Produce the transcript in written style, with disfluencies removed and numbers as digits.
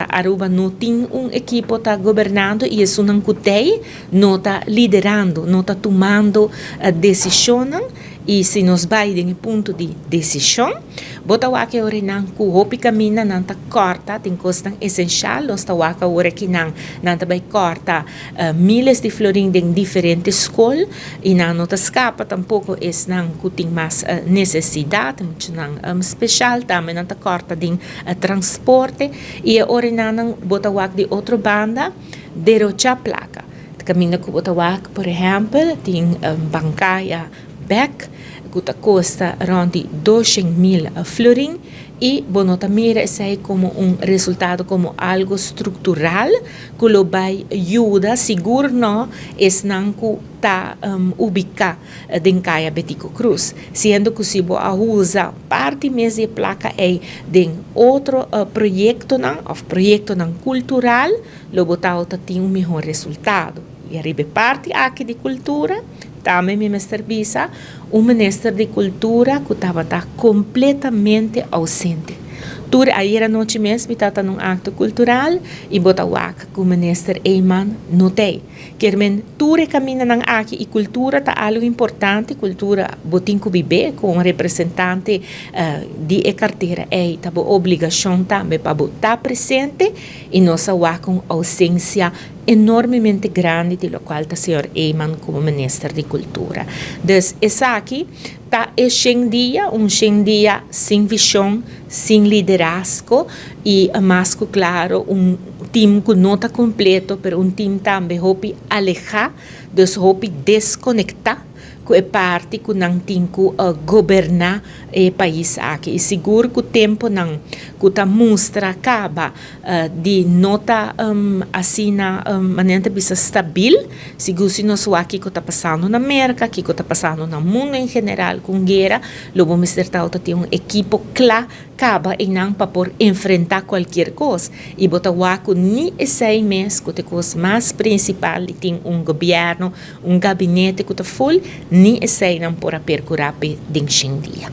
Aruba no tin un ekipo ta gobernando y esunnan cu tey no ta liderando, no ta tumando decisionnan. Y si nos bay den e punto di decision, bo ta wak e orenan cu hopi caminda nan ta corta den cosnan esencial. Nos ta wak awor aki nan nan ta bay corta miles di florin den diferente scol y nan no ta scapa tampoco esnan cu tin mas necesidad, muchanan special. Tambe nan ta corta den transporte y e orenan bo ta wak di otro banda derocha placa. Caminda cu bo ta wak, por ehempel, tin bancaya bek cu ta costa rond di 200.000 florin y bo no ta mira esey como un resultado, como algo structural cu lo bay yuda, sigur no esnan cu ta ubica den Caya Betico Croes, siendo cu si bo a usa parti mes di placa ey den otro proyectonan of proyectonan cultural, lo bo ta tin un miho resultado. Y ariba parti aki di cultura, tambe mi mester bisa, un minister di cultura cu tabata completamente ausente. Tur ayera nochi mes mi tabata den un acto cultural y bo ta wak cu minister Eman no tey. Kiermen tur camindanan aki y cultura ta algo importante, cultura bo tin cu biba cu un representante di e cartera ey ta bo obligacion tambe pa bo ta presente y nos a wak un ausencia enormemente grandi di locual ta señor Eman como minister di cultura. Dus esaki ta e 100 dia, un 100 dia sin vision, sin liderazgo y mas cu claro un team cu no ta completo, pero un team tambe hopi aleha, dus hopi desconecta cu e parti cu nan tin cu goberna e pais aki. Y sigur cu temponan cu ta mustra caba di no ta asina manera bisa stabil, sigur si nos wak kico ta pasando na Merca, kico ta pasando na mundo en general cu guera, lo bo mester ta tin un ekipo cla caba y nan pa por enfrenta cualkier cos. Y bo ta wak ni esey mes, cu ta cos mas principal, tin un gobierno, un gabinete cu ta full, ni esey nan por a percura den 100 dia.